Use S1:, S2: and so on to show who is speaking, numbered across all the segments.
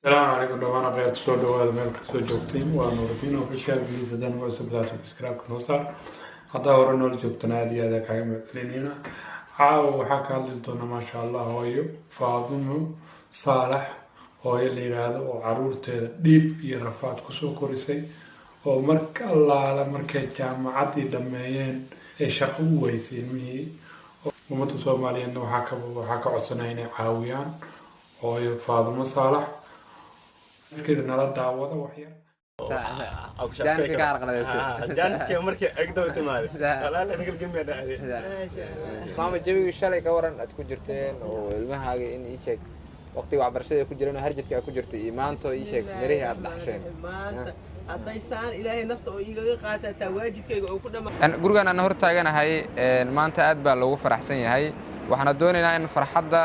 S1: Asalaamu calaykum dhamaan kheyrta, soo dhawaada meel kasoo joogtiin. Waa Nuurdiin Official. Please, haddaan ugu cusub subscribe noo saar. Haddaa hore noola joogtana, aad iyo aad kaaga mahadcelinayna. Caawa waxaa ka hadli doona, maasha Allah, hooyo Faadumo Saalax, hooyo la yiraahdo oo caruurteeda dhiib iyo rafaad kusoo korisay, oo marka allaala markay jaamacaddii dhammeeyeen ee shaqo u weysay ilmihii. Ummadda Soomaaliyeedna waxaa ka codsanaya inay caawiyaan hooyo Faadumo Saalax. Markeeda nala daawada waxyar.
S2: Jaaniska ka carqaladeysay.
S3: Jaaniska markii agdaba timaade, walaal, aniga gemiya dhacday.
S2: Maama, jawigii shalay ka waran aad ku jirteen oo ilmahaaga in ii sheeg waqtiga waxbarashada ay ku jireen oo harjadka aad ku jirtay, iyo maanta oo ii sheeg mirihii aad dhaxsheen.
S4: Maanta hadday saan Ilaahay nafta oo igaga qaata, taa waajibkayga oo ku dhama.
S2: Gurigan aan hor taaganahay maanta aad baa loogu faraxsan yahay. Waxaana doonaynaa in farxadda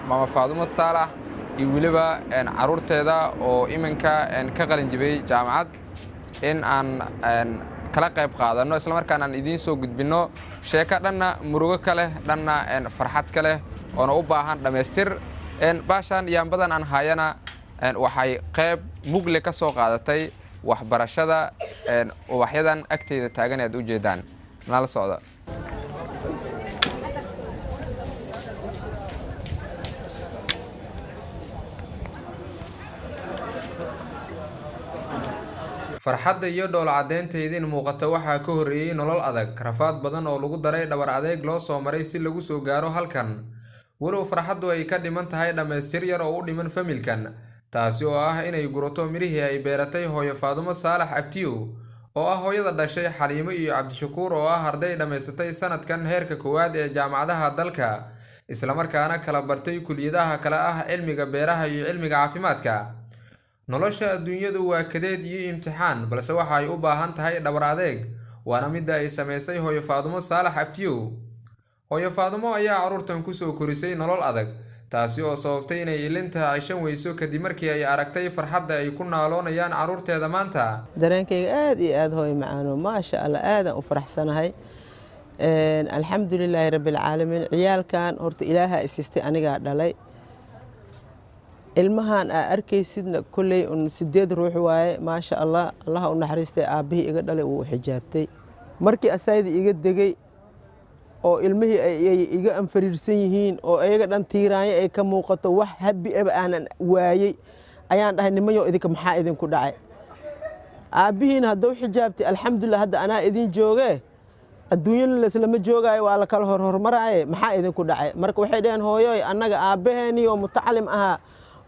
S2: maama Faadumo Saalax iyo weliba caruurteeda oo iminka ka qalin jibiyey jaamacad in aan kala qayb qaadanno, isla markaana aan idiin soo gudbinno sheeko dhanna murugo ka leh, dhanna farxad ka leh, oona u baahan dhammaystir. Baashaan yaambadan aan hayana waxay qayb mugle ka soo qaadatay waxbarashada ubaxyadan agteyda taagan ee aad u jeedaan. Nala socda. Farxadda iyo dhoola caddeynta idiin muuqata waxaa ka horreeyey nolol adag, rafaad badan oo lagu daray dhabar adeeg loo soo maray si lagu soo gaaro halkan. Walow farxaddu ay ka dhiman tahay dhammaystir yar oo u dhiman familkan, taasi oo ah inay gurato mirihii ay beeratay hooyo Faadumo Saalax Abtiyow, oo ah hooyada dhashay Xaliimo iyo Cabdishakuur, oo ah arday dhammaysatay sanadkan heerka koowaad ee jaamacadaha dalka, islamarkaana kala bartay kuliyadaha kale ah cilmiga beeraha iyo cilmiga caafimaadka. Nolosha adduunyadu waa kadeed iyo imtixaan, balse waxa ay u baahan tahay dhabar adeeg, waana midda ay samaysay hooyo Faadumo Saalax Abtiyow. Hooyo Faadumo ayaa carruurtan kusoo korisay nolol adag, taasi oo sababtay inay ilinta ceshan weyso kadib markii ay aragtay farxadda ay ku naaloonayaan carruurteeda maanta.
S4: Dareenkayga aad iyo aad, hooyo macaano, maasha Allah, aadaan u faraxsanahay, alxamdulilaahi rabbilcaalamiin. Ciyaalkan horta Ilaaha isiistay, anigaa dhalay. Ilmahan aa arkaysidna kolley un 8 ruux waaye, maasha Allah. Allaha u naxariistay, aabbihii iga dhalay wuu xijaabtay markii asayda iga degay, oo ilmihii ay iga anfariirsan yihiin oo iyaga dhan tiiraanyo ay ka muuqato, wax habi aba aanan waayey. Ayaan dhahay, "Nimayo, idinka maxaa idinku dhacay? Aabbihiina hadduu xijaabtay, alxamdulilah, hadda anaa idin joogee. Adduunyana laislama joogaayo, waa la kala horhormaraaye. Maxaa idinku dhacay?" Marka waxay dhaheen, "Hooyoy, annaga aabbaheenii oo mutacalim ahaa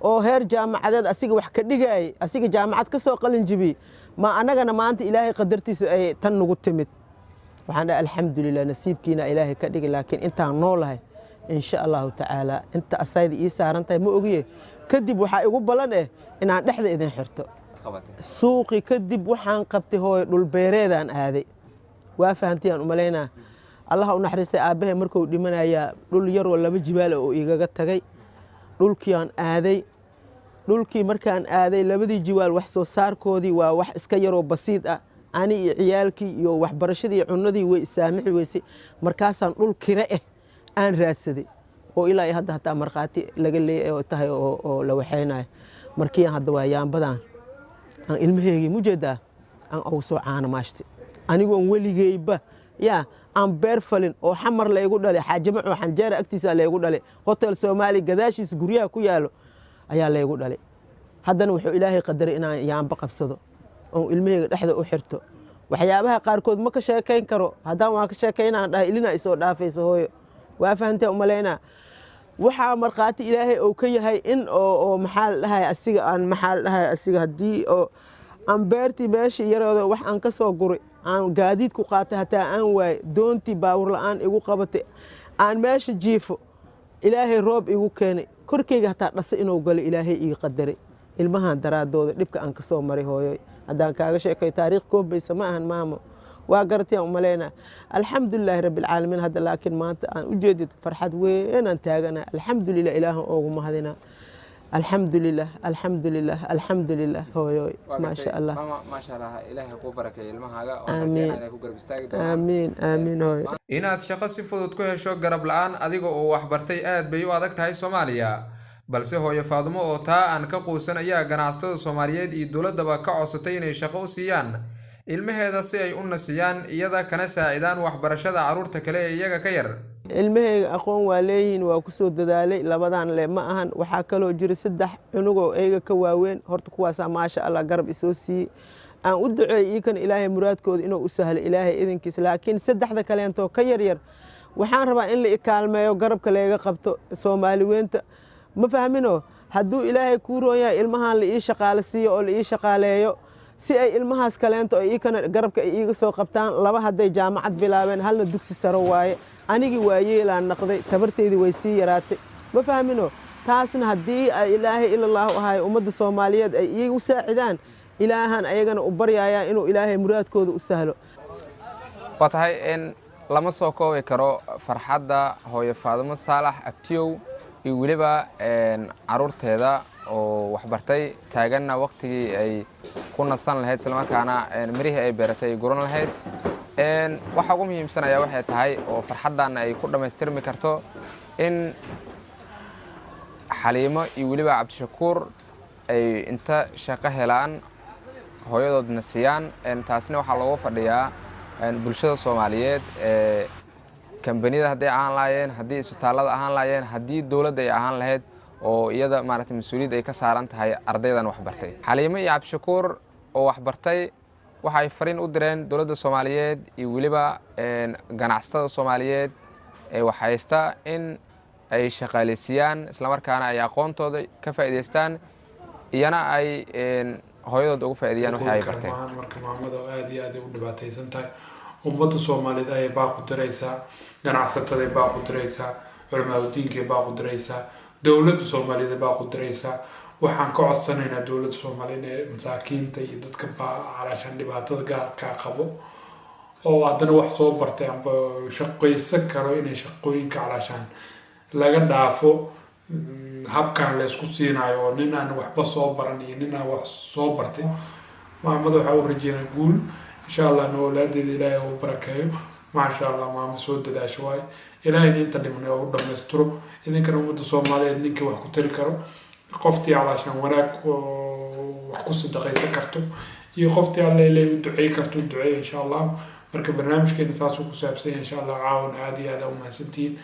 S4: oo heer jaamacadeed asiga wax ka dhigaayay, asiga jaamacad ka soo qalin jibiyey, ma annagana maanta Ilaahay qadartiisa ay tan nagu timid." Waxaan dhahay, "Alxamdulilah, nasiibkiina Ilaahay ka dhigi, laakiin intaan noolahay, insha Allahu tacaala, inta asayda ii saaran tahay ma ogiye, kadib waxaa igu ballan inaan dhexda idin xirto." Suuqi kadib waxaan qabtay, hooyo, dhulbeereedaan aaday. Waa fahamtayaan umalaynaa. Allaha u naxariistay, aabbahay markuu dhimanayaa dhul yaroo 2 jibaal oo igaga tagay. Dhulkiiaan aaday. Dhulkii markaan aaday, labadii jiwaal wax soo saarkoodii waa wax iska yaroo basiid ah. Ani iyo ciyaalkii iyo waxbarashadii iyo cunadii way isaamixi weysay. Markaasaan dhul kire ah aan raadsaday, oo ilaa iyo hadda hataa markhaati laga leeyay oo tahay oo la waxaynayo. Markiiaan hadda waa yaambadan aan ilmaheygii mujeedaa aan ugu soo caano maashtay, anigoon weligeyba yaa aan beer falin, oo Xamar laygu dhalay, Xaajamaco Xanjeera agtiisa laygu dhalay, Hotel Soomaaliya gadaashiisa guryaha ku yaalo ayaa laygu dhalay. Haddana wuxuu Ilaahay qadaray inaan yaamba qabsado oon ilmaheyga dhexda u xirto. Waxyaabaha qaarkood ma ka sheekayn karo. Haddaan waan ka sheekaynaan dhahay, ilina isoo dhaafaysa. Hooyo, waa fahanteen umalaynaa. Waxaa markhaati Ilaahay uu ka yahay in oo maxaa la dhahay asiga aan maxaa la dhahay asiga haddii oo aan beertii meeshii yarooda wax aan ka soo guray aan gaadiid ku qaatay hataa aan waayey, doontii baawur la-aan igu qabatay, aan meesha jiifo, Ilaahay roob igu keenay, korkeyga hataa dhasa inuu galo Ilaahay ii qadaray. Ilmahan daraadooda dhibka aan ka soo maray, hooyoy, haddaan kaaga sheekay, taariikh koobaysa ma ahan. Maamo, waa garatayaan umalaynaa. Alxamdulilaahi rabbilcaalamiin. Hadda laakiin maanta aan u jeedid farxad weynaan taagana, alxamdulilah, Ilaahan oogu mahadinaa. Alxamdulilah, alxamdulilah, alxamdulilah, hooyoy, maasha Allah.
S2: Maasha Allah, Ilaahay kuu barakeeyo ilmahaaga.
S4: Aamiin.
S2: Ku garab istaagi doonaan.
S4: Aamiin, aamiin, hooyo.
S2: Inaad shaqo si fudud ku hesho garab la-aan adiga oo waxbartay aad bay u adag tahay Soomaaliya. Balse hooyo Faadumo oo taa aan ka quusan ayaa ganacsatada Soomaaliyeed iyo dowladdaba ka codsatay inay shaqo u siiyaan ilmaheeda si ay u nasiyaan iyada kana saacidaan waxbarashada carruurta kale ee iyaga ka yar.
S4: Ilmahayga aqoon waa leeyihiin, waa ku soo dadaalay. Labadan le ma ahan, waxaa kaloo jira 3 cunugoo eyga ka waaweyn. Horta kuwaasaa maasha Allah garab isoo siiyey, aan u duceeyey iikana Ilaahay muraadkooda inuu u sahlo, Ilaahay idinkiis. Laakiin saddexda kaleentoo ka yaryar waxaan rabaa in la i kaalmeeyo, garabka layga qabto. Soomaali weynta ma fahmino, hadduu Ilaahay kuu roon yahay ilmahan la ii shaqaale siiyo oo la ii shaqaaleeyo si ay ilmahaas kaleento ay iikana garabka ay iiga soo qabtaan. 2 hadday jaamacad bilaabeen, halna dugsi saro waaye. Anigii waayeelaan naqday, tabarteydii way sii yaraatay, ma fahmino. Taasna haddii ay Ilaahay ilallaahu ahaay ummadda Soomaaliyeed ay iigu saacidaan, Ilaahan ayagana u baryayaa inuu Ilaahay muraadkooda u sahlo.
S2: Waa tahay in lama soo koobi karo farxadda hooyo Faadumo Saalax Abtiyow iyo weliba caruurteeda oo waxbartay, taaganna waqtigii ay ku nasan lahayd, islamarkaana mirihii ay beeratay ay guran lahayd. Waxa ugu muhiimsan ayaa waxay tahay oo farxaddan ay ku dhammaystirmi karto in Xaliimo iyo weliba Cabdishakuur ay inta shaqo helaan hooyadoodna siiyaan. Taasina waxaa looga fadhiyaa bulshada Soomaaliyeed ee kambaniyada hadday ahaan lahaayeen, haddii isbitaallada ahaan lahaayeen, haddii dowladda ay ahaan lahayd oo iyada maaragtay mas-uuliyad ay ka saaran tahay ardaydan waxbartay. Xaliimo iyo Cabdishakuur oo waxbartay waxay fariin u direen dowladda Soomaaliyeed iyo weliba ganacsatada Soomaaliyeed ee waxhaysta in ay shaqaaleysiiyaan, islamarkaana ay aqoontooda ka faa'iidaystaan, iyana ay hooyadood ugu faa'iideeyaan wixii ay barteen.
S1: Marka maamada oo aada iyo aad ay u dhibaataysan tahay, ummadda Soomaaliyeed ayay baaq u diraysaa, ganacsataday baaq u diraysaa, culamaadudiinkay baaq u diraysaa, dowladda Soomaaliyeed ay baaq u diraysaa. Waxaan ka codsanaynaa dowladda Soomaaliyeed ee masaakiinta iyo dadka calaashaan dhibaatada gaarkaa qabo oo haddana wax soo bartay amba shaqaysan karo inay shaqooyinka calaashaan laga dhaafo habkan la isku siinayo oo nin aan waxba soo baran iyo nin aan wax soo bartay. Maamada waxaa u rajeynaa guul insha Allah, na awlaadeeda Ilaahay u barakeeyo. Maasha Allah, maamo soo dadaasho waay. Ilaahayna inta dhiman oo u dhammaystiro. Idinkana ummadda Soomaaliyeed ninkii wax ku tari karo, qoftii calaashaan wanaag oo wax ku sadaqaysan karto iyo qoftii Alla Ilaahay u duceey karto, u duceeya insha Allah. Marka barnaamijkeena saasuu ku saabsan yahay insha Allah. Caawan aada iyo aada u mahadsantihiin.